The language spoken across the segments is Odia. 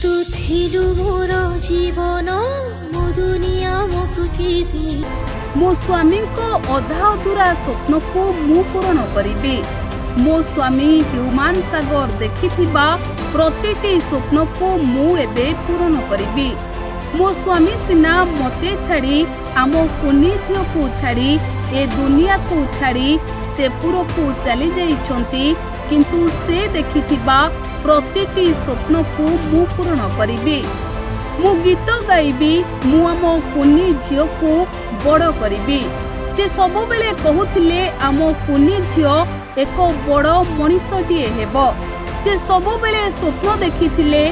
ତୁ ଥିଲୁ ମୋର ଜୀବନ, ମୋ ଦୁନିଆ, ମୋ ପୃଥିବୀ। ମୋ ସ୍ୱାମୀଙ୍କ ଅଧା ଅଧୁରା ସ୍ୱପ୍ନକୁ ମୁଁ ପୂରଣ କରିବି। ମୋ ସ୍ୱାମୀ ହ୍ୟୁମାନ ସାଗର ଦେଖିଥିବା ପ୍ରତିଟି ସ୍ୱପ୍ନକୁ ମୁଁ ଏବେ ପୂରଣ କରିବି। ମୋ ସ୍ୱାମୀ ସିନା ମୋତେ ଛାଡ଼ି, ଆମ କୁନି ଝିଅକୁ ଛାଡ଼ି, ଏ ଦୁନିଆକୁ ଛାଡ଼ି ସେପୁରକୁ ଚାଲିଯାଇଛନ୍ତି, କିନ୍ତୁ ସେ ଦେଖିଥିବା ପ୍ରତିଟି ସ୍ୱପ୍ନକୁ ମୁଁ ପୂରଣ କରିବି। ମୁଁ ଗୀତ ଗାଇବି, ମୁଁ ଆମ କୁନି ଝିଅକୁ ବଡ଼ କରିବି। ସେ ସବୁବେଳେ କହୁଥିଲେ ଆମ କୁନି ଝିଅ ଏକ ବଡ଼ ମଣିଷଟିଏ ହେବ। ସେ ସବୁବେଳେ ସ୍ୱପ୍ନ ଦେଖିଥିଲେ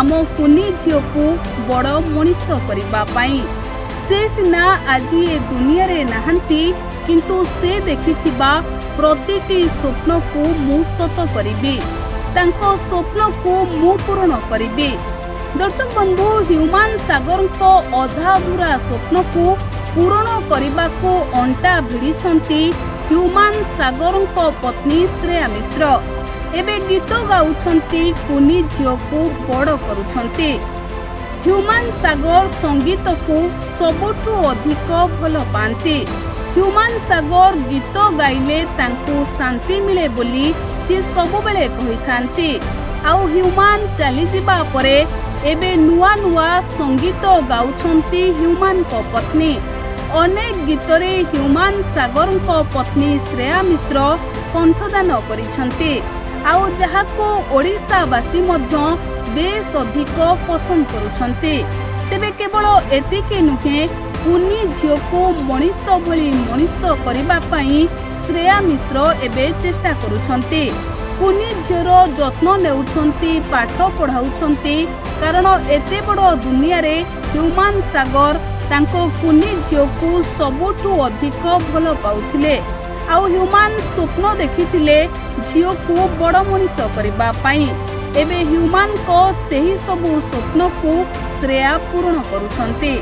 ଆମ କୁନି ଝିଅକୁ ବଡ଼ ମଣିଷ କରିବା ପାଇଁ। ସେ ସିନା ଆଜି ଏ ଦୁନିଆରେ ନାହାନ୍ତି, କିନ୍ତୁ ସେ ଦେଖିଥିବା ପ୍ରତିଟି ସ୍ୱପ୍ନକୁ ମୁଁ ସତ କରିବି। ତାଙ୍କ ସ୍ୱପ୍ନକୁ ମୁଁ ପୂରଣ କରିବି। ଦର୍ଶକ ବନ୍ଧୁ, ହ୍ୟୁମାନ ସାଗରଙ୍କ ଅଧା ଅଧୁରା ସ୍ୱପ୍ନକୁ ପୂରଣ କରିବାକୁ ଅଣ୍ଟା ଭିଡ଼ିଛନ୍ତି ହ୍ୟୁମାନ ସାଗରଙ୍କ ପତ୍ନୀ ଶ୍ରେୟା ମିଶ୍ର। ଏବେ ଗୀତ ଗାଉଛନ୍ତି, କୁନି ଝିଅକୁ ବଡ଼ କରୁଛନ୍ତି। ହ୍ୟୁମାନ ସାଗର ସଙ୍ଗୀତକୁ ସବୁଠୁ ଅଧିକ ଭଲ ପାଆନ୍ତି। ହ୍ୟୁମାନ ସାଗର ଗୀତ ଗାଇଲେ ତାଙ୍କୁ ଶାନ୍ତି ମିଳେ ବୋଲି ସେ ସବୁବେଳେ କହିଥାନ୍ତି। ଆଉ ହ୍ୟୁମାନ ଚାଲିଯିବା ପରେ ଏବେ ନୂଆ ନୂଆ ସଙ୍ଗୀତ ଗାଉଛନ୍ତି ହ୍ୟୁମାନଙ୍କ ପତ୍ନୀ। ଅନେକ ଗୀତରେ ହ୍ୟୁମାନ ସାଗରଙ୍କ ପତ୍ନୀ ଶ୍ରେୟା ମିଶ୍ର କଣ୍ଠଦାନ କରିଛନ୍ତି, ଆଉ ଯାହାକୁ ଓଡ଼ିଶାବାସୀ ମଧ୍ୟ ବେଶ ଅଧିକ ପସନ୍ଦ କରୁଛନ୍ତି। ତେବେ କେବଳ ଏତିକି ନୁହେଁ, କୁନି ଝିଅକୁ ମଣିଷ ଭଳି ମଣିଷ କରିବା ପାଇଁ ଶ୍ରେୟା ମିଶ୍ର ଏବେ ଚେଷ୍ଟା କରୁଛନ୍ତି। କୁନି ଝିଅର ଯତ୍ନ ନେଉଛନ୍ତି, ପାଠ ପଢ଼ାଉଛନ୍ତି, କାରଣ ଏତେ ବଡ଼ ଦୁନିଆରେ ହ୍ୟୁମାନ ସାଗର ତାଙ୍କ କୁନି ଝିଅକୁ ସବୁଠୁ ଅଧିକ ଭଲ ପାଉଥିଲେ। ଆଉ ହ୍ୟୁମାନ ସ୍ୱପ୍ନ ଦେଖିଥିଲେ ଝିଅକୁ ବଡ଼ ମଣିଷ କରିବା ପାଇଁ। ଏବେ ହ୍ୟୁମାନଙ୍କ ସେହି ସବୁ ସ୍ୱପ୍ନକୁ ଶ୍ରେୟା ପୂରଣ କରୁଛନ୍ତି।